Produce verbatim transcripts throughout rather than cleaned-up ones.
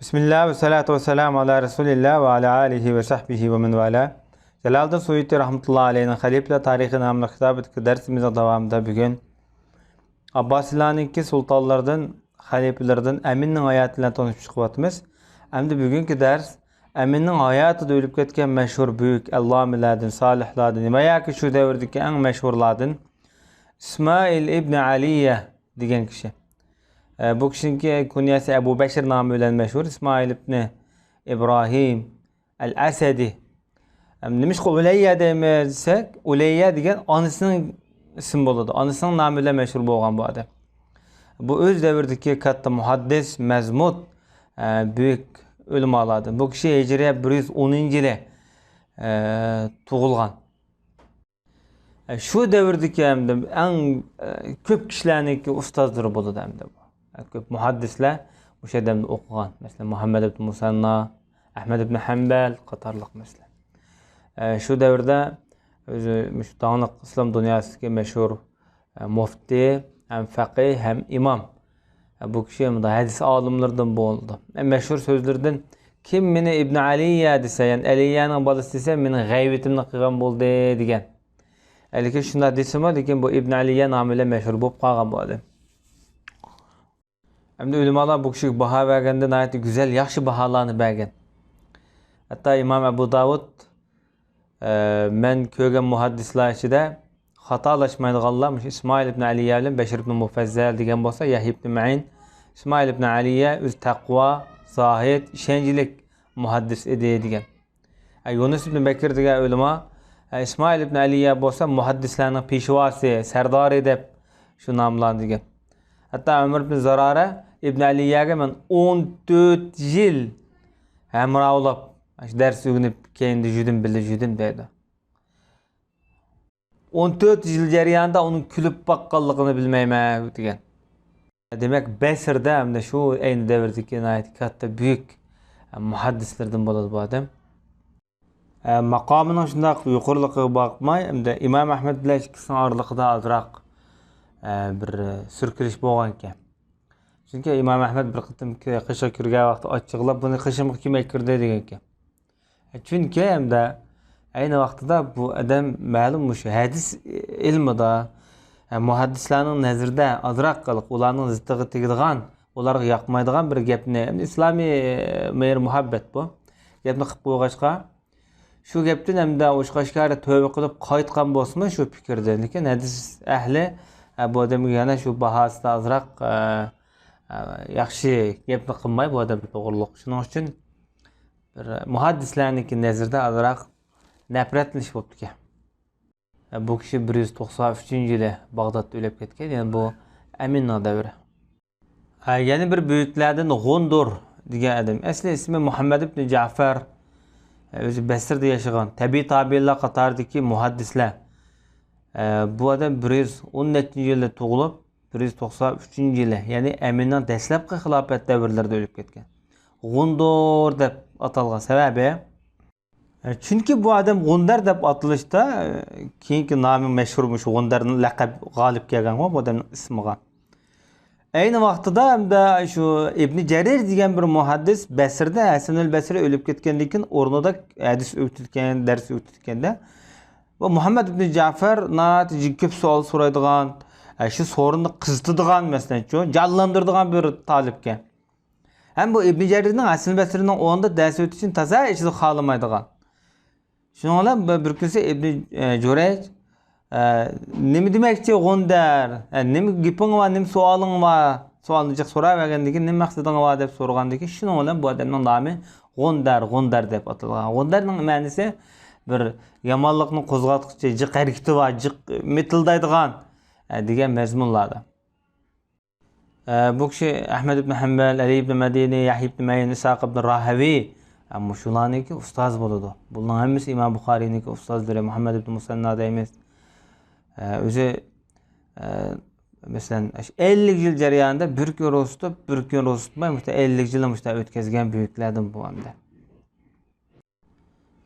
بىسمىللا ۋەسسالاتۇ ۋەسسالامۇ ئالا رەسۇلىللا ۋە ئالا ئالىھى ۋە سەھبىھى ۋە مەن ۋالا. جالالىدىن سۇيۇتى رەھمەتۇللا ئەلەيھىنىڭ خەلىپىلەر تارىخى ناملىق كىتابىدىكى دەرسىمىزنىڭ داۋامىدا بۈگۈن ئابباسىيلارنىڭكى سۇلتانلىرىدىن، خەلىپىلىرىدىن ئەمىننىڭ ھاياتى بىلەن تونۇشۇپ چىقىۋاتىمىز. ئەمدى بۈگۈنكى دەرس ئەمىننىڭ ھاياتىدا ئۆلۈپ كەتكەن مەشھۇر بۈيۈك ئەللامىلەردىن، سالىھلاردىن ۋە ياكى شۇ دەۋردىكى ئەڭ مەشھۇرلاردىن ئىسمائىل ئىبنى ئەلىيە دېگەن كىشى. ئە، بۇ كىشىنىڭكى كۇنيەسى ئەبۇ بەشىر نامى بىلەن مەشھۇر، ئىسمائىل ئىبنى ئىبراھىم ئەل ئەسەدى. ئەم، نېمىشقا ئۇلەييە دەيمىز دېسەك، ئۇلەييە دېگەن ئانىسىنىڭ ئىسمى بولىدۇ. ئانىسىنىڭ نامى بىلەن مەشھۇر بولغان بۇ ئادەم. بۇ ئۆز دەۋرىدىكى كاتتا مۇھەددىس، مەزمۇت، ئە، بۈيۈك ئۆلىمالاردىن. بۇ كىشى ھىجرىيە بىر يۈز ئونىنچى يىلى، ئە، تۇغۇلغان. ئە، شۇ دەۋردىكى ھەمدە ئەڭ، ئە، كۆپ كىشىلەرنىڭكى ئۇستازلىرى بولىدۇ ھەمدە بۇ. ئە، كۆپ مۇھەددىسلەر مۇشۇ ئادەمدە ئوقۇغان. مەسىلەن، مۇھەممەد ئىبن مۇسەننا، ئەھمەد ئىبن ھەمبەل قاتارلىق مەسىلەن. ئە، شۇ دەۋردە ئۆزى مۇشۇ داڭلىق ئىسلام دۇنياسىدىكى مەشھۇر، ئە، مۇفتى ھەم فەقىھ ھەم ئىمام. ئە، بۇ كىشى مۇنداق ھەدىس ئالىملىرىدىن بولىدۇ. ئە، مەشھۇر سۆزلىرىدىن، «كىم مېنى ئىبن ئەلىيە دېسە، يەنى ئەلىيەنىڭ بالىسى دېسە، مېنىڭ غەيۋىتىمنى قىلغان بولدى» دېگەن. لېكىن شۇنداق دېسىمۇ، لېكىن بۇ ئىبن ئەلىيە نامى بىلەن مەشھۇر بولۇپ قالغان بۇ ئادەم. ئەمدى ئۆلىمالار بۇ كىشىگە باھا بەرگەندە ناھايىتى گۈزەل، ياخشى باھالارنى بەرگەن. ھەتتا ئىمام ئەبۇ داۋۇد، ئە، مەن كۆرگەن مۇھەددىسلار ئىچىدە خاتالاشمايدىغانلار مۇشۇ ئىسمائىل ئىبن ئەلىيە بىلەن بەشىر ئىبن مۇفەززەل دېگەن بولسا، يەھيا ئىبن مەئىن، ئىسمائىل ئىبن ئەلىيە ئۆزى تەقۋا، زاھىد، ئىشەنچلىك مۇھەددىس ئىدى دېگەن. ئە، يۇنۇس ئىبن بەكىر دېگەن ئۆلىما، ئە، ئىسمائىل ئىبن ئەلىيە بولسا مۇھەددىسلەرنىڭ پېشۋاسى، سەردارى دەپ شۇ ناملارنى دېگەن. ھەتتا ئۆمەر ئىبن زۇرارە ئىبن ئەلىيەگە مەن ئون تۆت يىل ھەمراھ بولۇپ، دەرس ئۆگىنىپ، كەينىدە يۈردۈم، بىللە يۈردۈم دەيدۇ. ئون تۆت يىل جەريانىدا ئۇنىڭ كۈلۈپ باققانلىقىنى بىلمەيمەن دېگەن. دېمەك، بەسرىدە ھەمدە شۇ ئەينى دەۋردىكى ناھايىتى كاتتا، بۈيۈك مۇھەددىسلىرىدىن بولىدۇ بۇ ئادەم. ئە، ماقامىنىڭ شۇنداق يۇقىرىلىقىغا باقماي، ئەمدى ئىمام ئەھمەد بىلەن ئىككىسىنىڭ ئارىلىقىدا ئازراق، ئە، بىر، ئە، سۈركىلىش بولغانىكەن. چۈنكى ئىمام ئەھمەد بىر قېتىم ك-، قېشىغا كىرگەن ۋاقتىدا ئاچچىقلاپ، «بۇنى قېشىمغا كىم ئەكىردى؟» دېگەنىكەن. ئە، چۈنكى ھەمدە ئەينى ۋاقتىدا بۇ ئادەم مەلۇم مۇشۇ ھەدىس ئىلمىدا، ئە، مۇھەددىسلەرنىڭ نەزىرىدە ئازراق قىلىپ، ئۇلارنىڭ زىتىغا تېگىدىغان، ئۇلارغا ياقمايدىغان بىر گەپنى، ئەمدى ئىسلامىي، ئە، مېھىر مۇھەببەت بۇ گەپنى قىلىپ قويغاچقا، شۇ گەپتىن ئەمدى ئوچۇق-ئاشكارا تۆۋە قىلىپ قايتقان بولسىمۇ شۇ پىكىردىن، لېكىن ھەدىس ئەھلى، ئە، بۇ ئادەمگە يەنە شۇ باھاسىدا ئازراق، ئە، ئە، ياخشى گەپنى قىلماي بۇ ئادەم توغرۇلۇق. شۇنىڭ ئۈچۈن بىر مۇھەددىسلەرنىڭكى نەزىرىدە ئازراق نەپرەتلىنىش بوپتىكەن. ئە، بۇ كىشى بىر يۈز توقسان ئۈچىنچى يىلى باغدادتا ئۆلۈپ كەتكەن، يەنى بۇ ئەمىننىڭ دەۋرى. ھە، يەنە بىر بۈيۈكلەردىن غۇندۇر دېگەن ئادەم. ئەسلى ئىسمى مۇھەممەد ئىبنى جەفەر. ئۆزى بەسرىدە ياشىغان. تەبىئىي تابىئىنلار قاتارىدىكى مۇھەددىسلەر. بۇ ئادەم بىر يۈز ئون نەچچىنچى يىلى تۇغۇلۇپ، بىر يۈز توقسان ئۈچىنچى يىلى، يەنى ئەمىننىڭ دەسلەپكى خىلاپەت دەۋرلىرىدە ئۆلۈپ كەتكەن. غۇندۇر دەپ ئاتالغان سەۋەبى، ئە، چۈنكى بۇ ئادەم غۇندەر دەپ ئاتىلىشتا، ئە، كېيىنكى نامى مەشھۇر مۇشۇ غۇندەرنىڭ لەقەب غالىب كەلگەنغۇ بۇ ئادەمنىڭ ئىسمىغا. ئەينى ۋاقتىدا ھەمدە شۇ ئىبنى جەرىر دېگەن بىر مۇھەددىس بەسرىدە، ھەسەنۇل بەسرى ئۆلۈپ كەتكەندىن كېيىن ئورنىدا ھەدىس ئۆگىتىدىكەن، دەرس ئۆگىتىدىكەندە، بۇ مۇھەممەد ئىبنى جەفەر ناھايىتى كۆپ سوئال سورايدىغان، ئە، شۇ سورۇننى قىزىتىدىغان، مەسىلەن، شۇ جانلاندۇرىدىغان بىر تالىپكەن. ھەم بۇ ئىبنى جەرىرنىڭ ھەسەن بەسرىنىڭ ئورنىدا دەرس ئۆتۈشىنى تازا ئىچىدە خالىمايدىغان. شۇنىڭ بىلەن بىر، بىر كۈنسى ئىبنى، ئە، جۇرەيج، ئە، «نېمە دېمەكچى غۇندەر؟ ئە، نېمە گېپىڭ بار، نېمە سوئالىڭ بار؟» سوئالنى جىق سوراۋەرگەندىن كېيىن، «نېمە مەقسىتىڭ بار؟» دەپ سورىغاندىن كېيىن، شۇنىڭ بىلەن بۇ ئادەمنىڭ نامى غۇندەر، غۇندەر دەپ ئاتالغان. غۇندەرنىڭ مەنىسى بىر يامانلىقنى قوزغاتقۇچى، جىق ھەرىكىتى بار، جىق مىتىلدايدىغان، ئە، دېگەن مەزمۇنلاردا. ئە، بۇ كىشى ئەھمەد ئىبن ھەمبەل، ئەلى ئىبن مەدىنى، يەھيا ئىبن مەئىن، ئىسھاق ئىبن راھەۋى، ئە، مۇشۇلارنىڭكى ئۇستازى بولىدۇ. بۇلارنىڭ ھەممىسى ئىمام بۇخارىينىڭكى ئۇستازلىرى، مۇھەممەد ئىبن مۇسەننا دەيمىز. ئە، ئۆزى، ئە، مەسىلەن، ئەللىك يىل جەريانىدا بىر كۈن روزا تۇتۇپ، بىر كۈن روزا تۇتماي، مۇشۇنداق ئەللىك يىل مۇشۇنداق ئۆتكۈزگەن بۈيۈكلەردىن بۇ ئەمدى.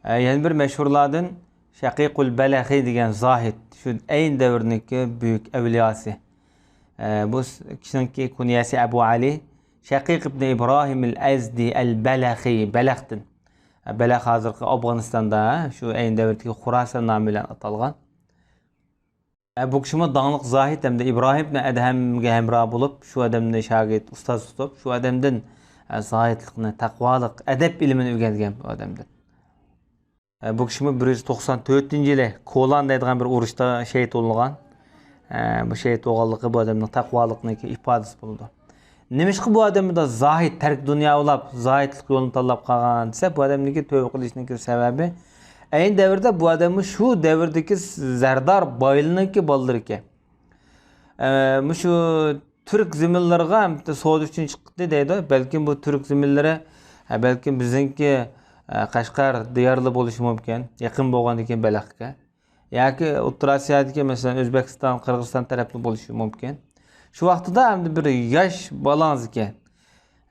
ئە، يەنە بىر مەشھۇرلاردىن شەقىقۇل بەلەخى دېگەن زاھىد، شۇ ئەينى دەۋرنىڭكى بۈيۈك ئەۋلىياسى. ئە، بۇ س-، كىشىنىڭكى كۇنيەسى ئەبۇ ئەلى، شەقىق ئىبنى ئىبراھىم ئەل ئەزدى ئەل بەلەخى، بەلەختىن. بەلەخ ھازىرقى ئافغانىستاندا، شۇ ئەينى دەۋردىكى خۇراسان نامى بىلەن ئاتالغان. بۇ كىشىمۇ داڭلىق زاھىد ھەمدە ئىبراھىم ئىبنى ئەدھەمگە ھەمراھ بولۇپ، شۇ ئادەمنى شاگىرت، ئۇستاز تۇتۇپ، شۇ ئادەمدىن زاھىدلىقنى، تەقۋالىق، ئەدەپ ئىلمىنى ئۆگەنگەن بۇ ئادەمدىن. بۇ كىشىمۇ بىر يۈز توقسان تۆتىنچى يىلى كولان دەيدىغان بىر ئۇرۇشتا شېھىت بولغان. بۇ شېھىت بولغانلىقى بۇ ئادەمنىڭ تەقۋالىقنىڭكى ئىپادىسى بولىدۇ. نېمىشقا بۇ ئادەم مۇنداق زاھىد، تەرك دۇنيا ئويلاپ، زاھىدلىق يولىنى تاللاپ قالغان دېسە، بۇ ئادەمنىڭكى تۆبە قىلىشنىڭكى سەۋەبى، ئەينى دەۋردە بۇ ئادەممۇ شۇ دەۋردىكى زەردار بايلىرىنىڭكى بالىلىرى ئىكەن. ئە، مۇشۇ تۈرك زېمىنلىرىغا سودا ئۈچۈن چىقتى دەيدۇ. بەلكىم بۇ تۈرك زېمىنلىرى، ئە، بەلكىم بىزنىڭكى، ئە، قەشقەر دىياردا بولۇشى مۇمكىن. يېقىن بولغاندىكىن بەلەخكە. ياكى ئوتتۇرا ئاسىيادىكى، مەسىلەن، ئۆزبېكىستان، قىرغىزىستان تەرەپتە بولۇشى مۇمكىن. شۇ ۋاقتىدا ئەمدى بىر ياش بالاڭىز ئىكەن.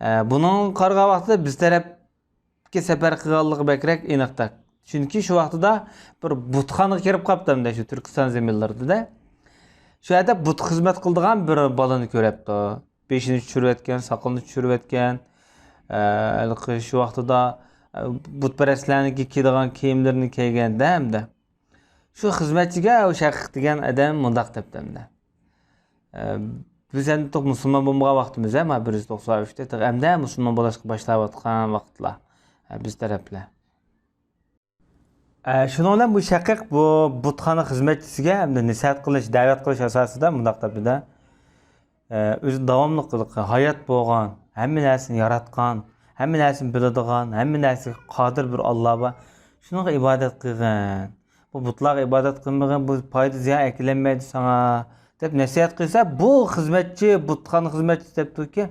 ئە، بۇنىڭغا قارىغان ۋاقتىدا بىز تەرەپكە سەپەر قىلغانلىقى بەكرەك ئېنىقتەك. چۈنكى شۇ ۋاقتىدا بىر بۇتخانىغا كىرىپ قاپتۇ ئەمدى شۇ تۈركىستان زېمىنلىرىدا. شۇ يەردە بۇتقا خىزمەت قىلىدىغان بىر بالىنى كۆرەپتۇ. بېشىنى چۈشۈرۈۋەتكەن، ساقىلىنى چۈشۈرۈۋەتكەن. ئە، ھېلىقى شۇ ۋاقتىدا، ئە، بۇتپەرەسلەرنىڭكى كىيىدىغان كىيىملىرىنى كىيگەندە ئەمدى. شۇ خىزمەتچىگە ئۇ شەقىق دېگەن ئادەم مۇنداق دەپتۇ ئەمدى. ئە، بىز ئەمدى مۇسۇلمان بولمىغان ۋاقتىمىز، ھە، ما بىر يۈز توقسان ئۈچتە تېخى ئەمدى مۇسۇلمان بولۇشقا باشلاۋاتقان ۋاقىتلار، ھە، بىز تەرەپلەر. ئە، شۇنىڭ بىلەن بۇ شەقىق بۇ بۇتخانا خىزمەتچىسىگە ئەمدى نەسىھەت قىلىش، دەۋەت قىلىش ئاساسىدا مۇنداق دەپتۇ-دە. ئە، ئۆزى داۋاملىق ھايات بولغان، ھەممە نەرسىنى ياراتقان، ھەممە نەرسىنى بىلىدىغان، ھەممە نەرسىگە قادىر بىر ئاللا بار. شۇنىڭغا ئىبادەت قىلغىن. بۇ بۇتلارغا ئىبادەت قىلمىغىن، بۇ پايدا زىيان ئەكېلەلمەيدۇ ساڭا، دەپ نەسىھەت قىلسا، بۇ خىزمەتچى، بۇتخانا خىزمەتچىسى دەپتۇكى،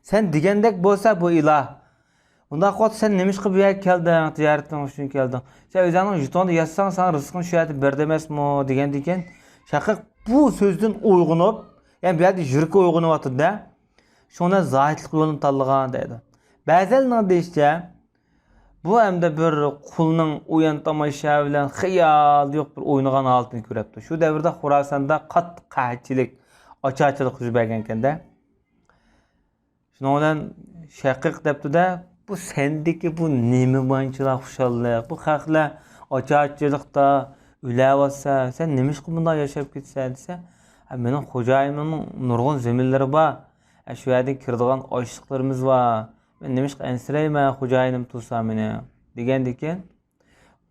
سەن دېگەندەك بولسا بۇ ئىلاھ، ئۇنداق ۋاقىتتا سەن نېمىشقا بۇ يەرگە كەلدىڭ؟ تىجارىتىڭ ئۈچۈن كەلدىڭ. سەن ئۆزۈڭنىڭ ژېتونىدا يازساڭ، ساڭا رىزقىڭ شۇ يەردە بېرىدۇ ئەمەسمۇ؟ دېگەندىكىن، شەقىق بۇ سۆزدىن ئويغىنىپ، يەنى بۇ يەردە يۈرىكى ئويغىنىۋاتىدۇ-دە. شۇڭا زاھىدلىق يولىنى تاللىغان دەيدۇ. بەزىلەرنىڭ دېيىشىچە، بۇ ئەمدى بىر قۇلنىڭ ئويۇن تاماشا بىلەن خىيالى يوق بىر ئوينىغان ھالىتىنى كۆرەپتۇ. شۇ دەۋردە خوراساندا قاتتىق قەھەتچىلىك، ئاچارچىلىق يۈز بەرگەنكەن-دە. شۇنىڭ بىلەن شەقىق دەپتۇ-دە، بۇ سەندىكى بۇ نېمە مانچىلا خۇشاللىق؟ بۇ خەقلەر ئاچارچىلىقتا ئۆلەۋاتسا، سەن نېمىشقا بۇنداق ياشاپ كېتىسەن دېسە، ھە، مېنىڭ خوجايىنىمنىڭ نۇرغۇن زېمىنلىرى بار. ھە، شۇ يەردىن كىرىدىغان ئاشلىقلىرىمىز بار. مەن نېمىشقا ئەنسىرەيمەن، خوجايىنىم تۇرسا مېنى؟ دېگەندىكىن،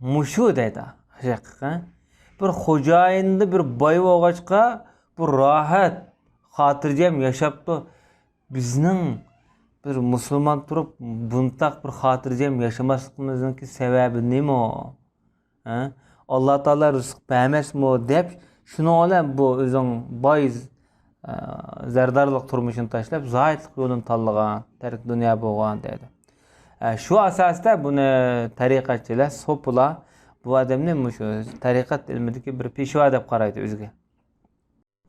مۇشۇ دەيدۇ، شەقىق، ھە؟ بىر خوجايىندا بىر باي بولغاچقا، بۇ راھەت، خاتىرجەم ياشاپتۇ. بىزنىڭ بىر مۇسۇلمان تۇرۇپ، بۇنداق بىر خاتىرجەم ياشىماسلىقىمىزنىڭكى سەۋەبى نېمە؟ ھە؟ ئاللا تائالا رىزىق بەرمەسمۇ؟ دەپ، شۇنىڭ بىلەن بۇ ئۆزىنىڭ باي، ئە، زەردارلىق تۇرمۇشىنى تاشلاپ، زاھىدلىق يولىنى تاللىغان، تەرك دۇنيا بولغان دەيدۇ. ئە، شۇ ئاساستا بۇنى تەرىقەتچىلەر، سوپىلار بۇ ئادەمنى مۇشۇ تەرىقەت ئىلمىدىكى بىر پېشۋا دەپ قارايدۇ ئۆزىگە.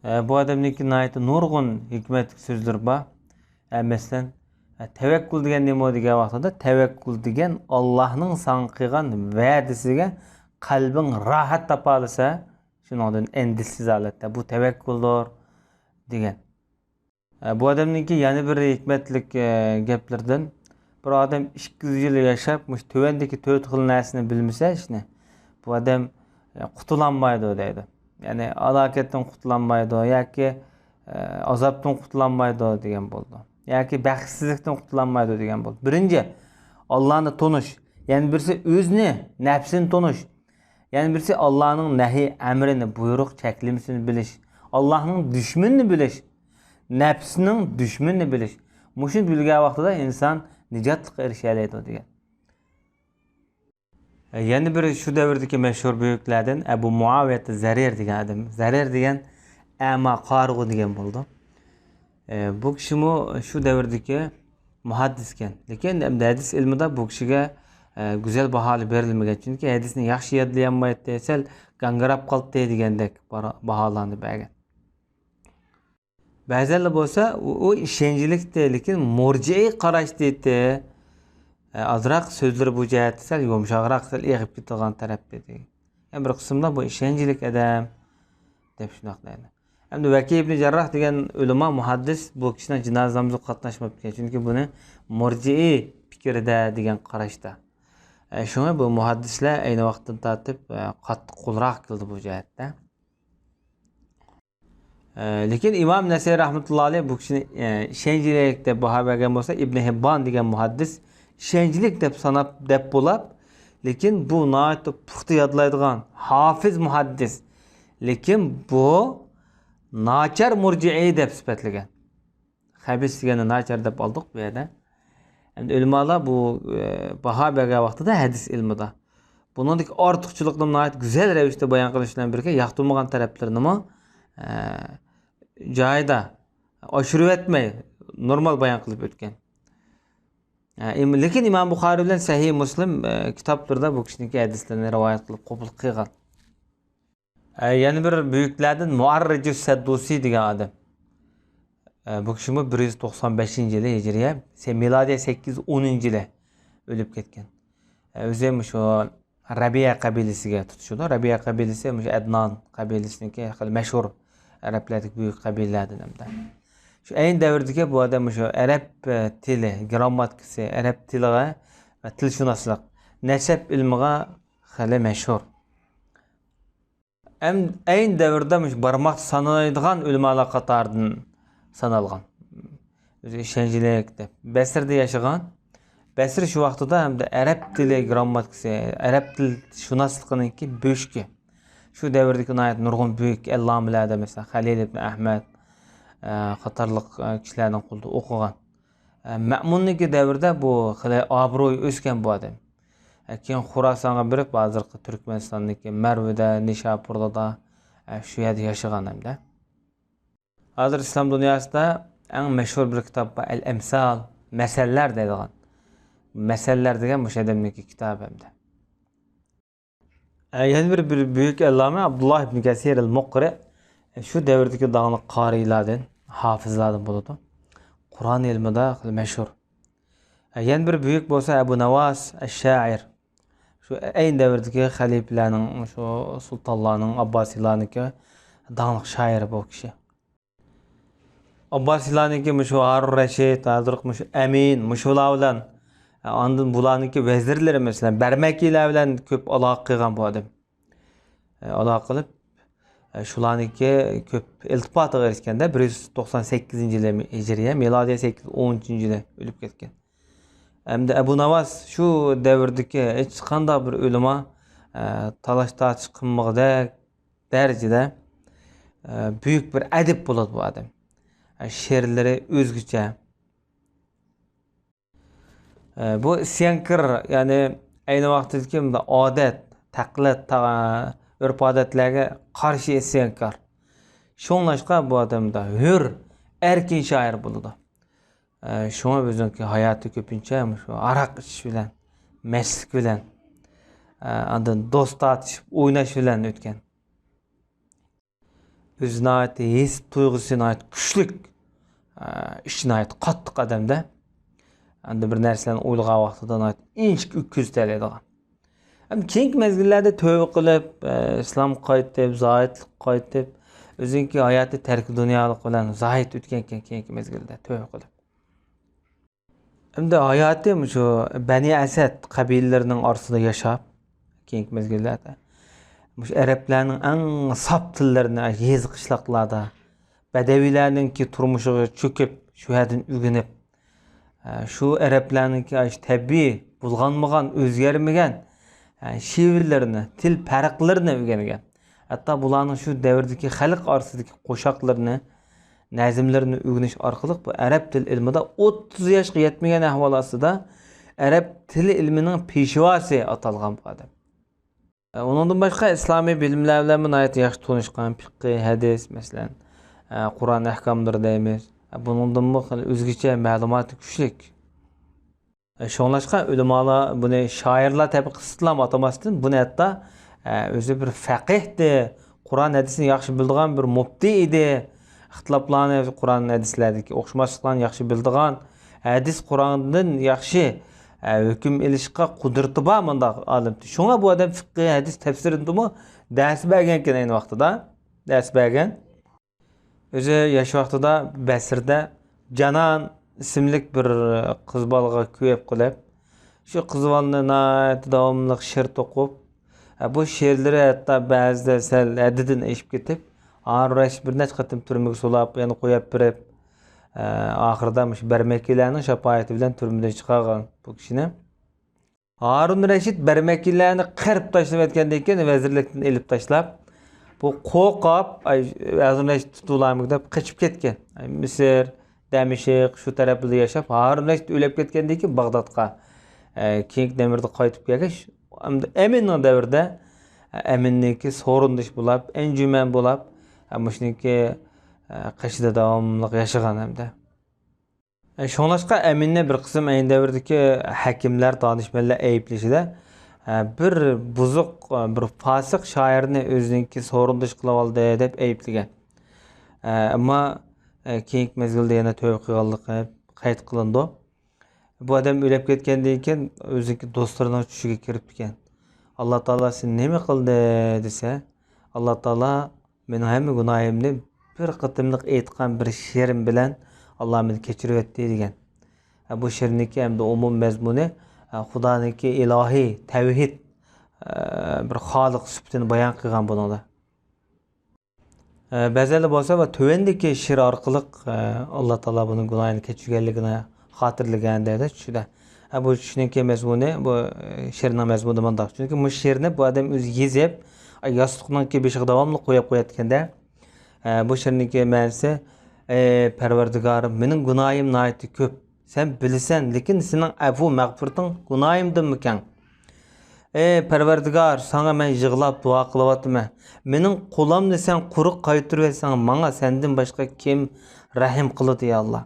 ئە، بۇ ئادەمنىڭكى ناھايىتى نۇرغۇن ھېكمەتلىك سۆزلىرى بار. ئە، مەسىلەن، ئە، تەۋەككۈل دېگەن نېمە دېگەن ۋاقتىدا، تەۋەككۈل دېگەن ئاللاھنىڭ ساڭا قىلغان ۋەدىسىگە قەلبىڭ راھەت تاپالىسا، شۇنىڭدىن ئەندىشىسىز ھالەتتە، بۇ تەۋەككۈلدۇر دېگەن. ئە، بۇ ئادەمنىڭكى يەنە بىر ھېكمەتلىك، ئە، گەپلىرىدىن، بىر ئادەم ئىككى يۈز يىل ياشاپ، مۇشۇ تۆۋەندىكى تۆت خىل نەرسىنى بىلمىسە ئىشنى، بۇ ئادەم، ئە، قۇتۇلالمايدۇ دەيدۇ. يەنى ھالاكەتتىن قۇتۇلالمايدۇ ياكى، ئە، ئازابتىن قۇتۇلالمايدۇ دېگەن بولىدۇ. ياكى بەختسىزلىكتىن قۇتۇلالمايدۇ دېگەن بولىدۇ. بىرىنچى، ئاللانى تونۇش. يەنە بىرسى ئۆزىنى، نەپسىنى تونۇش. يەنە بىرسى ئاللانىڭ نەھى، ئەمرىنى، بۇيرۇق، چەكلىمىسىنى بىلىش. ئاللانىڭ دۈشمىنىنى بىلىش. نەپسىنىڭ دۈشمىنىنى بىلىش. مۇشۇنى بىلگەن ۋاقتىدا ئىنسان نىجاتلىققا ئېرىشەلەيدۇ دېگەن. يەنە بىر شۇ دەۋردىكى مەشھۇر بۈيۈكلەردىن ئەبۇ مۇئاۋىيەت زەرىر دېگەن ئادەم. زەرىر دېگەن ئەما، قارىغۇ دېگەن بولىدۇ. ئە، بۇ كىشىمۇ شۇ دەۋردىكى مۇھەددىسكەن. لېكىن ئەمدى ھەدىس ئىلمىدا بۇ كىشىگە، ئە، گۈزەل باھالار بېرىلمىگەن. چۈنكى ھەدىسنى ياخشى يادلىيالمايتتى، سەل گاڭگىراپ قالتتى دېگەندەك بارا-، باھالارنى بەرگەن. بەزىلەر بولسا ئۇ، ئۇ ئىشەنچلىكتى، لېكىن مۇرجىئىي قاراشتا ئىدى. ئە، ئازراق سۆزلىرى بۇ جەھەتتە سەل يۇمشاقراق، سەل ئېغىپ كېتىدىغان تەرەپتە ئىدى. يەنە بىر قىسىملار بۇ ئىشەنچلىك ئادەم دەپ شۇنداق دەيدۇ. ئەمدى ۋەكىي ئىبنى جەرراھ دېگەن ئۆلىما مۇھەددىس بۇ كىشىنىڭ جىنازا نامىزىغا قاتناشماپتىكەن، چۈنكى بۇنى مۇرجىئى پىكرىدە دېگەن قاراشتا. ئە، شۇڭا بۇ مۇھەددىسلەر ئەينى ۋاقىتتىن تارتىپ، ئە، قاتتىق قولراق كېلىدۇ بۇ جەھەتتە. ئە، لېكىن ئىمام نەسەي رەھمەتۇللا ئەلەيھ بۇ كىشىنى، ئە، ئىشەنچلىك دەپ باھا بەرگەن بولسا، ئىبنى ھىببان دېگەن مۇھەددىس ئىشەنچلىك دەپ ساناپ، دەپ بولاپ، لېكىن بۇ ناھايىتى پۇختا يادلايدىغان ھافىز مۇھەددىس. لېكىن بۇ ناچار مۇرجىئى دەپ سۈپەتلىگەن. خەبىس دېگەننى ناچار دەپ ئالدۇق بۇ يەردە. ئەمدى ئۆلىمالار بۇ، ئە، باھا بەرگەن ۋاقتىدا ھەدىس ئىلمىدا بۇنىڭدىكى ئارتۇقچىلىقنى ناھايىتى گۈزەل رەۋىشتە بايان قىلىش بىلەن بىرگە، ياقتۇرمىغان تەرەپلىرىنىمۇ، ئە، جايىدا ئاشۇرۇۋەتمەي، نورمال بايان قىلىپ ئۆتكەن. ئە، ئىم-، لېكىن ئىمام بۇخارىي بىلەن سەھىھ مۇسلىم، ئە، كىتابلىرىدا بۇ كىشىنىڭكى ھەدىسلىرىنى رىۋايەت قىلىپ قوبۇل قىلغان. ئە، يەنە بىر بۈيۈكلەردىن مۇئەررىجۇس سەددۇسى دېگەن ئادەم. ئە، بۇ كىشىمۇ بىر يۈز توقسان بەشىنچى يىلى ھىجرىيە، سە-، مىلادىيە سەككىز يۈز ئونىنچى يىلى ئۆلۈپ كەتكەن. ئە، ئۆزى مۇشۇ رەبىئە قەبىلىسىگە تۇتىشىدۇ. رەبىئە قەبىلىسى مۇشۇ ئەدنان قەبىلىسىنىڭكى خېلى مەشھۇر ئەرەبلەردىكى بۈيۈك قەبىلىلەردىن ھەمدە. شۇ ئەينى دەۋردىكى بۇ ئادەم مۇشۇ ئەرەب، ئە، تىلى، گىرامماتىكىسى، ئەرەب تىلىغا ۋە تىلشۇناسلىق، نەسەب ئىلمىغا خېلى مەشھۇر. ئەم-، ئەينى دەۋردە مۇشۇ بارماقتا سانىلىدىغان ئۆلىمالار قاتارىدىن سانالغان. ئۆزى ئىشەنچلىك دەپ. بەسرىدە ياشىغان. بەسرە شۇ ۋاقتىدا ھەمدە ئەرەب تىلى گىرامماتىكىسى، ئەرەب تىل شۇناسلىقىنىڭكى بۆشۈكى. شۇ دەۋردىكى ناھايىتى نۇرغۇن بۈيۈك ئەللامىلەردە، مەسىلەن، خەلىل ئىبن ئەھمەد، ئە، قاتارلىق، ئە، كىشىلەرنىڭ قولىدا ئوقۇغان. ئە، مەمۇننىڭكى دەۋرىدە بۇ خېلى ئابرۇيى ئۆسكەن بۇ ئادەم. ئە، كېيىن خوراسانغا بېرىپ، ھازىرقى تۈركمەنىستاندىكى مەرۋىدە، نىشاپۇردا، ئە، شۇ يەردە ياشىغان ھەمدە. ھازىر ئىسلام دۇنياسىدا ئەڭ مەشھۇر بىر كىتاب بار، ئەل ئەمسال، مەسەللەر دەيدىغان. مەسەللەر دېگەن مۇشۇ ئادەمنىڭكى كىتابى ھەمدە. ئە، يەنە بىر، بىر بۈيۈك ئەللامە ئابدۇللا ئىبن كەسىر ئەل مۇقرى، ئە، شۇ دەۋردىكى داڭلىق قارىيلاردىن، ھافىزلاردىن بولىدۇ. قۇرئان ئىلمىدا خېلى مەشھۇر. ئە، يەنە بىر بۈيۈك بولسا ئەبۇ نەۋاس ئەششائىر. شۇ ئەينى دەۋردىكى خەلىپىلەرنىڭ، شۇ سۇلتانلارنىڭ، ئابباسىيلارنىڭكى داڭلىق شائىرى بۇ كىشى. ئابباسىيلارنىڭكى مۇشۇ ھارۇن رەشىد، ھازىرقى مۇشۇ ئەمىن، مۇشۇلار بىلەن، ئاندىن بۇلارنىڭكى ۋەزىرلىرى، مەسىلەن، بەرمەكىلەر بىلەن كۆپ ئالاقە قىلغان بۇ ئادەم. ئالاقە قىلىپ، شۇلارنىڭكى كۆپ ئىلتىپاتىغا ئېرىشكەندە، بىر يۈز توقسان سەككىزىنچى يىلى ھىجرىيە، مىلادىيە سەككىز يۈز ئون ئۈچىنچى يىلى ئۆلۈپ كەتكەن. ئەمدى ئەبۇ ناۋاس شۇ دەۋردىكى ھېچقانداق بىر ئۆلىما، ئە، تالاش تارتىش قىلمىغۇدەك دەرىجىدە، ئە، بۈيۈك بىر ئەدىب بولىدۇ بۇ ئادەم. ئە، شېئىرلىرى ئۆزگىچە. ئە، بۇ ئىسيانكار، يەنى ئەينى ۋاقتىدىكى مۇنداق ئادەت، تەقلىد، تا-، ئۆرپ-ئادەتلەرگە قارشى ئىسيانكار. شۇڭلاشقا بۇ ئادەم مۇنداق ھۆر، ئەركىن شائىر بولىدۇ. ئە، شۇڭا ئۆزىنىڭكى ھاياتى كۆپىنچە مۇشۇ ھاراق ئىچىش بىلەن، مەستلىك بىلەن، ئە، ئاندىن دوست تارتىشىپ ئويناش بىلەن ئۆتكەن. ئۆزى ناھايىتى ھېس تۇيغۇسى ناھايىتى كۈچلۈك، ئە، ئىچى ناھايىتى قاتتىق ئادەمدە. ئەمدى بىر نەرسىلەرنى ئويلىغان ۋاقتىدا ناھايىتى ئىنچىكە كۆزىتەلەيدىغان. ئەمدى كېيىنكى مەزگىللەردە تۆۋە قىلىپ، ئە، ئىسلامغا قايتىپ، زاھىدلىققا قايتىپ، ئۆزىنىڭكى ھاياتى تەركى دۇنيالىق بىلەن زاھىد ئۆتكەنكەن كېيىنكى مەزگىلدە تۆۋە قىلىپ. ئەمدى ھاياتى مۇشۇ بەنى ئەسەد قەبىلىلىرىنىڭ ئارىسىدا ياشاپ، كېيىنكى مەزگىللەردە مۇشۇ ئەرەبلەرنىڭ ئەڭ ساپ تىللىرىنى يېزا قىشلاقلاردا بەدەۋىيلەرنىڭكى تۇرمۇشىغا چۆكۈپ، شۇ يەردىن ئۆگىنىپ، شۇ ئەرەبلەرنىڭكى ئاشۇ تەبىئىي بۇلغانمىغان، ئۆزگەرمىگەن شېۋىلىرىنى، تىل پەرقلىرىنى ئۆگەنگەن. ھەتتا بۇلارنىڭ شۇ دەۋردىكى خەلق ئارىسىدىكى قوشاقلىرىنى، نەزملىرىنى ئۆگىنىش ئارقىلىق بۇ ئەرەب تىل ئىلمىدا ئوتتۇز ياشقا يەتمىگەن ئەھۋال ئاستىدا ئەرەب تىل ئىلمىنىڭ پېشۋاسى ئاتالغان بۇ ئادەم. ئۇنىڭدىن باشقا ئىسلامىي بىلىملەر بىلەنمۇ ناھايىتى ياخشى تونۇشقان، پىققى، ھەدىس، مەسىلەن، قۇرئان ئەھكاملىرى دەيمىز. بۇنىڭدىنمۇ خېلى ئۆزگىچە مەلۇماتى كۈچلۈك. شۇڭلاشقا ئۆلىمالار بۇنى شائىرلار تەبىقىسىدىلا ئاتىماستىن، بۇنى ھەتتا، ئە، ئۆزى بىر فەقىھتى، قۇرئان ھەدىسنى ياخشى بىلىدىغان بىر مۇپتى ئىدى. ئىختىلاپلارنى، قۇرئان ھەدىسلەردىكى ئوخشىماسلىقلارنى ياخشى بىلىدىغان، ھەدىس قۇرئاندىن ياخشى، ئە، ھۆكۈم ئېلىشقا قۇدرىتى بار مۇنداق ئالىم. شۇڭا بۇ ئادەم فىققى، ھەدىس تەپسىرىدىمۇ دەرس بەرگەنكەن ئەينى ۋاقتىدا. دەرس بەرگەن. ئۆزى ياش ۋاقتىدا بەسرىدە جانان ئىسىملىك بىر قىز بالىغا كۆيۈپ قېلىپ، شۇ قىز بالىنى ناھايىتى داۋاملىق شېئىر توقۇپ، ھە، بۇ شېئىرلىرى ھەتتا بەزىدە سەل ھەددىدىن ئېشىپ كېتىپ، ھارۇن رەشىد بىر نەچچە قېتىم تۈرمىگە سولاپ، يەنە قويۇپ بېرىپ، ئە، ئاخىرىدا مۇشۇ بەرمەكىلەرنىڭ شاپائىتى بىلەن تۈرمىدىن چىقارغان بۇ كىشىنى. ھارۇن رەشىد بەرمەكىلەرنى قىرىپ تاشلىۋەتكەندىن كېيىن، ۋەزىرلىكتىن ئېلىپ تاشلاپ، بۇ قورقۇپ، ئاي، ھارۇن رەشىد تۇتۇلارمىكىن دەپ قېچىپ كەتكەن. ئاي، مىسىر، دەمىشق، شۇ تەرەپلەردە ياشاپ، ھارۇن رەشىد ئۆلۈپ كەتكەندىن كېيىن باغدادقا، ئە، كېيىنكى دەۋردە قايتىپ كەلگەچ، ئەمدى ئەمىننىڭ دەۋرىدە، ئە، ئەمىننىڭكى سورۇندىشى بولاپ، ئەنجۈمەن بولاپ، ئە، مۇشۇنىڭكى، ئە، قېشىدا داۋاملىق ياشىغان ئەمدى. ئە، شۇڭلاشقا ئەمىننى بىر قىسىم ئەينى دەۋردىكى ھەكىملەر، دانىشمەنلەر ئەيىبلىشىدە، ئە، بىر بۇزۇق، ئە، بىر پاسىق شائىرنى ئۆزىنىڭكى سورۇندىشى قىلىۋالدى دەپ ئەيىبلىگەن. ئە، ئەمما، ئە، كېيىنكى مەزگىلدە يەنە تۆۋە قىلغانلىقى قەيت قىلىنىدۇ. بۇ ئادەم ئۆلۈپ كەتكەندىن كېيىن ئۆزىنىڭكى دوستلىرىنىڭ چۈشىگە كىرىپتىكەن. «ئاللا تائالا سېنى نېمە قىلدى؟» دېسە، «ئاللا تائالا مېنىڭ ھەممە گۇناھىمنى بىر قېتىملىق ئېيتقان بىر شېئىرىم بىلەن ئاللا مېنى كەچۈرۈۋەتتى» دېگەن. ھە، بۇ شېئىرنىڭكى ئەمدى ئومۇمىي مەزمۇنى، ھە، خۇدانىڭكى ئىلاھىي تەۋھىد، ھە، بىر خالىق سۈپىتىنى بايان قىلغان بۇنىڭدا. ھە، بەزىلەر بولسا ۋە تۆۋەندىكى شېئىر ئارقىلىق، ھە، ئاللا تائالا بۇنىڭ گۇناھىنى كەچۈرگەنلىكىنى خاتىرىلىگەن دەيدۇ چۈشىدە. ھە، بۇ چۈشنىڭكى مەزمۇنى، بۇ، ھە، شېئىرنىڭ مەزمۇنى مۇنداق. چۈنكى مۇشۇ شېئىرنى بۇ ئادەم ئۆزى يېزىپ، ياستۇقنىڭكى بېشىغا داۋاملىق قويۇپ قوياتىكەن-دە. ئە، بۇ شېئىرنىڭكى مەنىسى، ئەي پەرۋەردىگارىم، مېنىڭ گۇناھىم ناھايىتى كۆپ. سەن بىلىسەن، لېكىن سېنىڭ ئەپۇ مەغپىرىتىڭ گۇناھىمدىنمۇ كەڭ. ئەي پەرۋەردىگار، ساڭا مەن يىغلاپ دۇئا قىلىۋاتىمەن. مېنىڭ قولامنى سەن قۇرۇق قايتۇرۇۋەتسەڭ، ماڭا سەندىن باشقا كىم رەھىم قىلىدۇ، يا ئاللا؟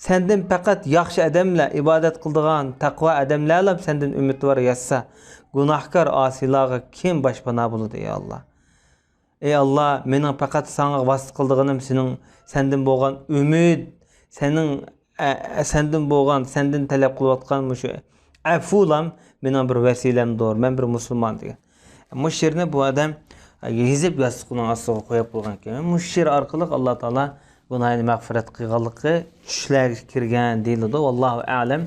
سەندىن پەقەت ياخشى ئادەملەر، ئىبادەت قىلىدىغان، تەقۋا ئادەملەرلا سەندىن ئۈمىدۋار ياشىسا، گۇناھكار ئاسىيلارغا كىم باشپانا بولىدۇ، يا ئاللا؟ ئەي ئاللا، مېنىڭ پەقەت ساڭا ۋاسىتە قىلىدىغىنىم سېنىڭ، سەندىن بولغان ئۈمىد، سېنىڭ، ئە، ئە، سەندىن بولغان، سەندىن تەلەپ قىلىۋاتقان مۇشۇ ئەفۇلام مېنىڭ بىر ۋەسىلەمدۇر، مەن بىر مۇسۇلمان دېگەن. مۇشۇ شېئىرنى بۇ ئادەم، ئە، يېزىپ ياستۇقىنىڭ ئاستىغا قويۇپ قويغان ئىكەن. مۇشۇ شېئىر ئارقىلىق ئاللا تائالا گۇناھىنى مەغپىرەت قىلغانلىقى چۈشلەرگە كىرگەن دېيىلىدۇ. ۋاللاھۇ ئەلەم.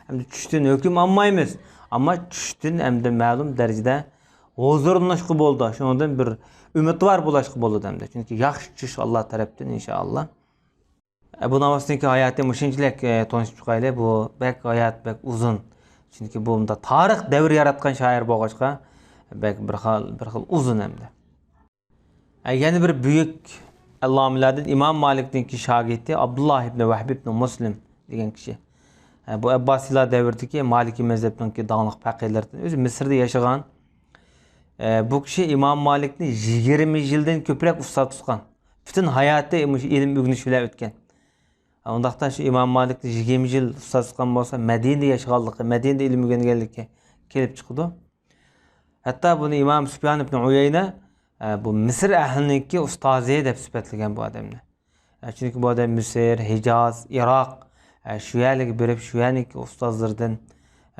ئەمدى چۈشتىن ھۆكۈم ئالمايمىز. ئەمما چۈشتىن ئەمدى مەلۇم دەرىجىدە ھۇزۇرلىنىشقا بولىدۇ. شۇنىڭدىن بىر ئۈمىدۋار بولۇشقا بولىدۇ ئەمدى. چۈنكى ياخشى چۈش ئاللا تەرەپتىن، ئىنشائاللا. ئەبۇ ناۋاسنىڭكى ھاياتى مۇشۇنچىلىك، ئە، تونۇشۇپ چىقايلى. بۇ بەك ھايات، بەك ئۇزۇن. چۈنكى بۇ مۇنداق تارىخ دەۋر ياراتقان شائىر بولغاچقا، بەك بىر خىل، بىر خىل ئۇزۇن ئەمدى. ئە، يەنە بىر بۈيۈك ئەللامىلەردىن ئىمام مالىكنىڭكى شاگىرتى ئابدۇللا ئىبنى ۋەھب ئىبنى مۇسلىم دېگەن كىشى. ئە، بۇ ئەبباسىيلار دەۋرىدىكى مالىكىي مەزھەپنىڭكى داڭلىق پەقىھلىرىدىن. ئۆزى مىسىردا ياشىغان. ئە، بۇ كىشى ئىمام مالىكنى يىگىرمە يىلدىن كۆپرەك ئۇستاز تۇتقان. پۈتۈن ھاياتى مۇشۇ ئىلىم ئۆگىنىش بىلەن ئۆتكەن. ئۇنداقتا شۇ ئىمام مالىكنى يىگىرمە يىل ئۇستاز تۇتقان بولسا، مەدىنىدە ياشىغانلىقى، مەدىنىدە ئىلىم ئۆگەنگەنلىكى كېلىپ چىقىدۇ. ھەتتا بۇنى ئىمام سۇپيان ئىبن ئۇيەينە، ئە، بۇ مىسىر ئەھلىنىڭكى ئۇستازى دەپ سۈپەتلىگەن بۇ ئادەمنى. ئە، چۈنكى بۇ ئادەم مىسىر، ھىجاز، ئىراق، ئە، شۇ يەرلەرگە بېرىپ، شۇ يەرنىڭكى ئۇستازلىرىدىن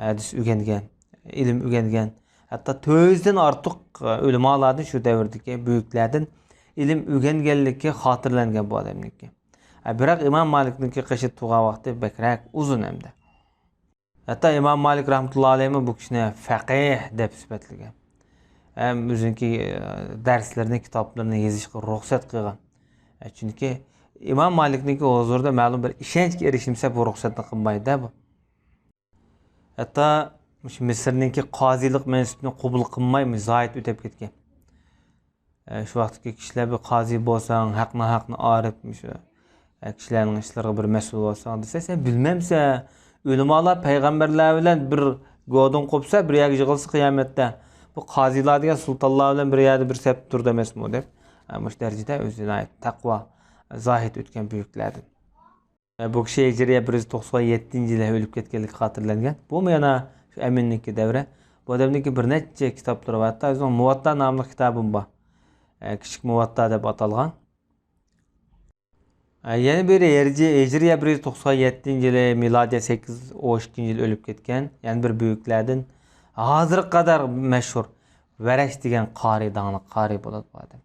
ھەدىس ئۆگەنگەن، ئىلىم ئۆگەنگەن. ھەتتا تۆت يۈزدىن ئارتۇق، ئە، ئۆلىمالاردىن، شۇ دەۋردىكى بۈيۈكلەردىن ئىلىم ئۆگەنگەنلىكى خاتىرىلەنگەن بۇ ئادەمنىڭكى. ئە، بىراق ئىمام مالىكنىڭكى قېشىدا تۇرغان ۋاقتى بەكرەك ئۇزۇن ئەمدى. ھەتتا ئىمام مالىك رەھمەتۇللا ئەلەيھىمۇ بۇ كىشىنى فەقىھ دەپ سۈپەتلىگەن. ھەم ئۆزىنىڭكى، ئە، دەرسلىرىنى، كىتابلىرىنى يېزىشقا رۇخسەت قىلغان. ئە، چۈنكى ئىمام مالىكنىڭكى ھۇزۇرىدا مەلۇم بىر ئىشەنچكە ئېرىشمىسە، بۇ رۇخسەتنى قىلمايدۇ-دە بۇ. ھەتتا مۇشۇ مىسىرنىڭكى قازىلىق مەنسىپىنى قوبۇل قىلماي، مۇشۇ زاھىد ئۆتۈپ كەتكەن. ئە، شۇ ۋاقىتتىكى كىشىلەر بىر قازى بولساڭ، ھەق-ناھەقنى ئايرىپ، مۇشۇ، ئە، كىشىلەرنىڭ ئىشلىرىغا بىر مەسئۇل بولساڭ دېسە، سەن بىلمەمسەن، ئۆلىمالار پەيغەمبەرلەر بىلەن بىر گۇدۇڭ قوپسا، بىر يەرگە يىغىلسا قىيامەتتە، بۇ قازىلار دېگەن سۇلتانلار بىلەن بىر يەردە بىر سەپتە تۇرىدۇ ئەمەسمۇ دەپ، ئە، مۇشۇ دەرىجىدە ئۆزى ناھايىتى تەقۋا، زاھىد ئۆتكەن بۈيۈكلەردىن. بۇ كىشى ھىجرىيە بىر يۈز توقسان يەتتىنچى يىلى ئۆلۈپ كەتكەنلىكى خاتىرىلەنگەن. بۇمۇ يەنە شۇ ئەمىننىڭكى دەۋرى. بۇ ئادەمنىڭكى بىر نەچچە كىتابلىرى بار. ھەتتا ئۆزىنىڭ مۇۋاتتا ناملىق كىتابىمۇ بار. ئە، كىچىك مۇۋاتتا دەپ ئاتالغان. ئە، يەنە بىرى ھىجرىيە بىر يۈز توقسان يەتتىنچى يىلى، مىلادىيە سەككىز يۈز ئون ئىككىنچى يىلى ئۆلۈپ كەتكەن. يەنە بىر بۈيۈكلەردىن ھازىرغا قەدەر مەشھۇر ۋەرەش دېگەن قارى، داڭلىق قارى بولىدۇ بۇ ئادەم.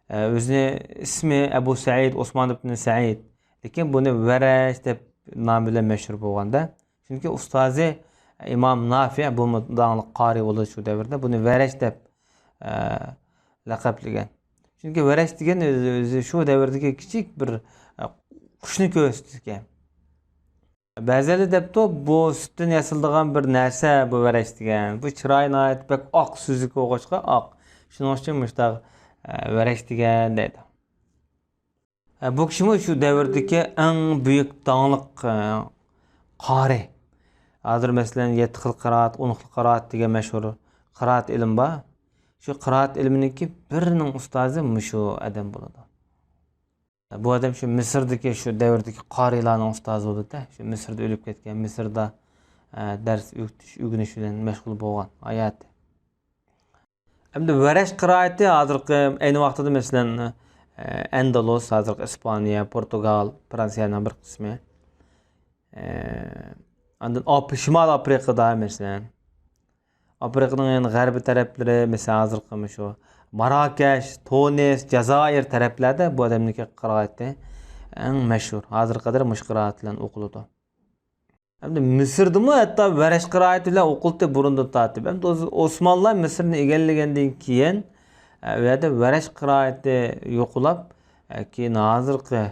ئە، ئۆزىنى ئىسمى ئەبۇ سەئىد، ئوسمان ئىبن سەئىد. لېكىن بۇنى ۋەرەش دەپ نام بىلەن مەشھۇر بولغاندا. چۈنكى ئۇستازى ئىمام نافىئ، بۇمۇ داڭلىق قارى بولىدۇ شۇ دەۋردە. بۇنى ۋەرەش دەپ، ئە، لەقەپلىگەن. چۈنكى ۋەرەش دېگەن ئۆزى، ئۆزى شۇ دەۋردىكى كىچىك بىر، ئە، قۇشنى كۆرسىتىدىكەن. بەزىلەر دەپتۇ، بۇ سۈتتىن ياسىلىدىغان بىر نەرسە، بۇ ۋەرەش دېگەن. بۇ چىرايى ناھايىتى بەك ئاق، سۈزۈك بولغاچقا ئاق. شۇنىڭ ئۈچۈن مۇشتاق، ئە، ۋەرەش دېگەن دەيدۇ. ئە، بۇ كىشىمۇ شۇ دەۋردىكى ئەڭ بۈيۈك داڭلىق، ئە، قارى. ھازىر مەسىلەن، يەتتە خىل قىرائەت، ئون خىل قىرائەت دېگەن مەشھۇر قىرائەت ئىلمى بار. شۇ قىرائەت ئىلمىنىڭكى بىرىنىڭ ئۇستازى مۇشۇ ئادەم بولىدۇ. بۇ ئادەم شۇ مىسىردىكى، شۇ دەۋردىكى قارىيلارنىڭ ئۇستازى بولىدۇ-دە. شۇ مىسىردا ئۆلۈپ كەتكەن، مىسىردا، ئە، دەرس ئۆگىتىش، ئۆگىنىش بىلەن مەشغۇل بولغان ھاياتى. ئەمدى ۋەرەش قىرائىتى ھازىرقى ئەينى ۋاقتىدا، مەسىلەن، ئە، ئەندەلۇس، ھازىرقى ئىسپانىيە، پورتۇگال، فرانسىيەنىڭ بىر قىسمى. ئە، ئاندىن ئاپ-، شىمال ئافرىقىدا، مەسىلەن، ئافرىقىنىڭ يەنە غەربىي تەرەپلىرى، مەسىلەن، ھازىرقى مۇشۇ ماراكەش، تۇنىس، جازائىر تەرەپلەردە بۇ ئادەمنىڭكى قىرائىتى ئەڭ مەشھۇر. ھازىرغا قەدەر مۇشۇ قىرائەت بىلەن ئوقۇلىدۇ. ئەمدى مىسىردىمۇ ھەتتا ۋەرەش قىرائىتى بىلەن ئوقۇلتى بۇرۇندىن تارتىپ. ئەمدى ئوز-، ئوسمانلار مىسىرنى ئىگىلىگەندىن كېيىن، ئە، ئۇ يەردە ۋەرەش قىرائىتى يوقىلاپ، ئە، كېيىن ھازىرقى،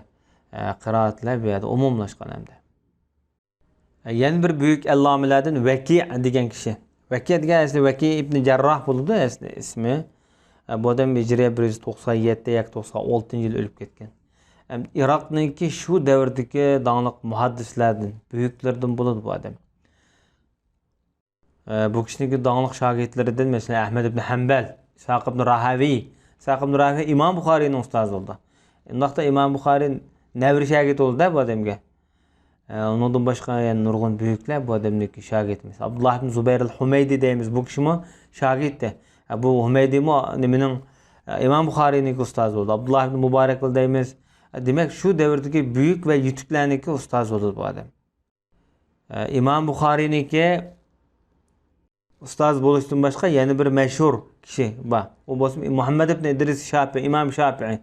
ئە، قىرائەتلەر بۇ يەردە ئومۇملاشقان ئەمدى. ئە، يەنە بىر بۈيۈك ئەللامىلەردىن ۋەكىئ دېگەن كىشى. ۋەكىئ دېگەن ئەسلى ۋەكىئ ئىبنى جەرراھ بولىدۇ ئەسلى ئىسمى. ئە، بۇ ئادەم ھىجرىيە بىر يۈز توقسان يەتتە ياكى توقسان ئالتىنچى يىل ئۆلۈپ كەتكەن. ئەم، ئىراقنىڭكى شۇ دەۋردىكى داڭلىق مۇھەددىسلەردىن، بۈيۈكلىرىدىن بولىدۇ بۇ ئادەم. ئە، بۇ كىشىنىڭكى داڭلىق شاگىرتلىرىدىن، مەسىلەن، ئەھمەد ئىبن ھەمبەل، ئىسھاق ئىبن راھەۋىي. ئىسھاق ئىبن راھەۋىي ئىمام بۇخارىينىڭ ئۇستازى بولدى. ئۇنداقتا ئىمام بۇخارىي نەۋرە شاگىرت بولدى-دە بۇ ئادەمگە. ئە، ئۇنىڭدىن باشقا يەنە نۇرغۇن بۈيۈكلەر بۇ ئادەمنىڭكى شاگىرتى. مەسىلەن، ئابدۇللا ئىبن زۇبەير ئەل ھۇمەيدى دەيمىز، بۇ كىشىمۇ شاگىرتى. ئە، بۇ ھۇمەيدىمۇ نېمىنىڭ، ئە، ئىمام بۇخارىينىڭكى ئۇستازى بولدى. ئابدۇللا ئىبن مۇبارەك دەيمىز. ئە، دېمەك، شۇ دەۋردىكى بۈيۈك ۋە يۈتۈكلەرنىڭكى ئۇستازى بولدى بۇ ئادەم. ئە، ئىمام بۇخارىينىڭكى ئۇستاز بولۇشتىن باشقا يەنە بىر مەشھۇر كىشى بار. ئۇ بولسا مۇھەممەد ئىبن ئىدرىس شاپىئى، ئىمام شاپىئى.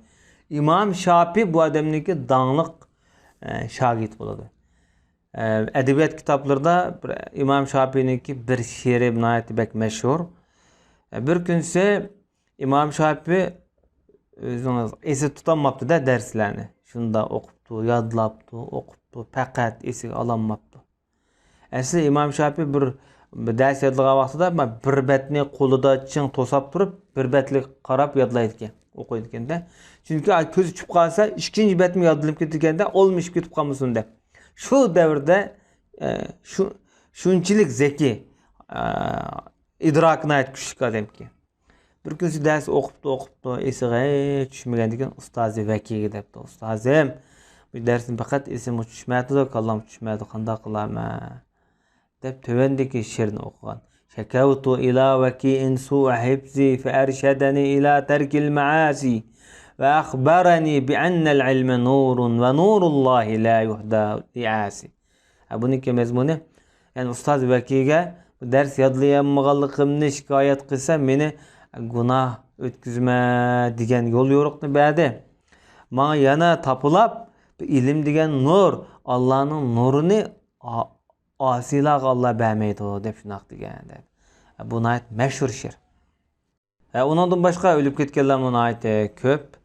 ئىمام شاپىئى بۇ ئادەمنىڭكى داڭلىق، ئە، شاگىرتى بولىدۇ. ئە، ئەدەبىيات كىتابلىرىدا بىر ئىمام شاپىئىنىڭكى بىر شېئىرى ناھايىتى بەك مەشھۇر. ئە، بىر كۈنسى ئىمام شاپىئى ئۆزىنىڭ ئېسىدە تۇتالماپتۇ-دە دەرسلەرنى. شۇنداق ئوقۇپتۇ، يادلاپتۇ، ئوقۇپتۇ، پەقەت ئېسىگە ئالالماپتۇ. ئەسلى ئىمام شاپىئى بىر، بىر دەرس يادلىغان ۋاقتىدا بىر بەتنى قولىدا چىڭ توساپ تۇرۇپ، بىر بەتلىك قاراپ يادلايدىكەن، ئوقۇيدىكەن-دە. چۈنكى كۆزى چۈشۈپ قالسا، ئىككىنچى بەتمۇ يادلىنىپ كېتىدىكەن-دە، ئالمىشىپ كېتىپ قالمىسۇن دەپ. شۇ دەۋردە، ئە، شۇ، شۇنچىلىك زەكىي، ئە، ئىدراكى ناھايىتى كۈچلۈك ئادەمكەن. بىر كۈنسى دەرس ئوقۇپتۇ، ئوقۇپتۇ، ئېسىگە ھېچ چۈشمىگەندىكىن ئۇستازى ۋەكىيگە دەپتۇ، «ئۇستازىم، بۇ دەرسنى پەقەت ئېسىمغا چۈشمەيدۇ، كاللامغا چۈشمەيدۇ، قانداق قىلارمەن؟» دەپ تۆۋەندىكى شېئىرنى ئوقۇغان. شكوت إلى وكيع سوء حفظي فأرشدني إلى ترك المعاصي وأخبرنى بأن العلم نور ونور الله لا يهدى لعاصي. ھە، بۇنىڭكى مەزمۇنى، يەنى ئۇستاز ۋەكىيگە بۇ دەرس يادلىيالمىغانلىقىمنى شىكايەت قىلسا، مېنى گۇناھ ئۆتكۈزمە دېگەن يول يورۇقنى بەردى. ماڭا يەنە تاپىلاپ، بۇ ئىلىم دېگەن نۇر، ئاللانىڭ نۇرىنى ئا-، ئاسىيلارغا ئاللا بەرمەيدۇ، دەپ شۇنداق دېگەن، دەپ. بۇ ناھايىتى مەشھۇر شېئىر. ھە، ئۇنىڭدىن باشقا ئۆلۈپ كەتكەنلەرمۇ ناھايىتى كۆپ.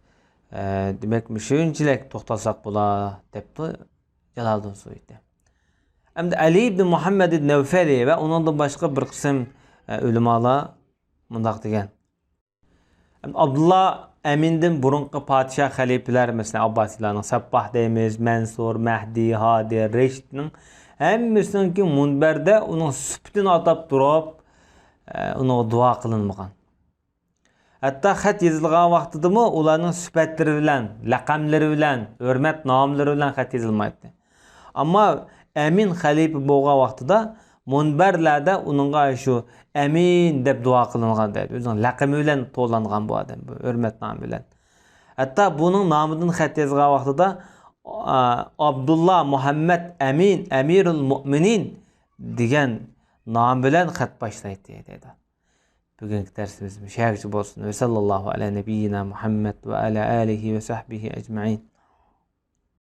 ھە، دېمەك، مۇشۇنچىلىك توختالساق بولا، دەپتۇ جالالىدىن سۇيۇتى. ئەمدى ئەلى ئىبن مۇھەممەد نەۋفەلى ۋە ئۇنىڭدىن باشقا بىر قىسىم، ھە، ئۆلىمالار مۇنداق دېگەن. ئابدۇللا ئەمىندىن بۇرۇنقى پادىشاھ خەلىپىلەر، مەسىلەن، ئابباسىيلارنىڭ سەپپاھ دەيمىز، مەنسۇر، مەھدى، ھادى، رەشىدنىڭ ھەممىسىنىڭكى مۇنبەردە ئۇنىڭ سۈپىتىنى ئاتاپ تۇرۇپ، ئە، ئۇنىڭغا دۇئا قىلىنمىغان. ھەتتا خەت يېزىلغان ۋاقتىدىمۇ ئۇلارنىڭ سۈپەتلىرى بىلەن، لەقەملىرى بىلەن، ھۆرمەت ناملىرى بىلەن خەت يېزىلمايتتى. ئەمما ئەمىن خەلىپە بولغان ۋاقتىدا مۇنبەرلەردە ئۇنىڭغا شۇ ئەمىن دەپ دۇئا قىلىنغان دەيدۇ. ئۆزىنىڭ لەقىمى بىلەن تولانغان بۇ ئادەم، بۇ ھۆرمەت نامى بىلەن. ھەتتا بۇنىڭ نامىدىن خەت يازغان ۋاقتىدا، ئا، ئابدۇللا مۇھەممەد ئەمىن، ئەمىرۇل مۇئمىنىن دېگەن نام بىلەن خەت باشلايتتى دەيدۇ. بۈگۈنكى دەرسىمىز مۇشۇ يەرگىچە بولسۇن. ۋە ساللاللاھۇ ئەلە نەبىييىنا مۇھەممەد ۋە ئەلە ئالىھى ۋە سەھبىھى ئەجمەئىن.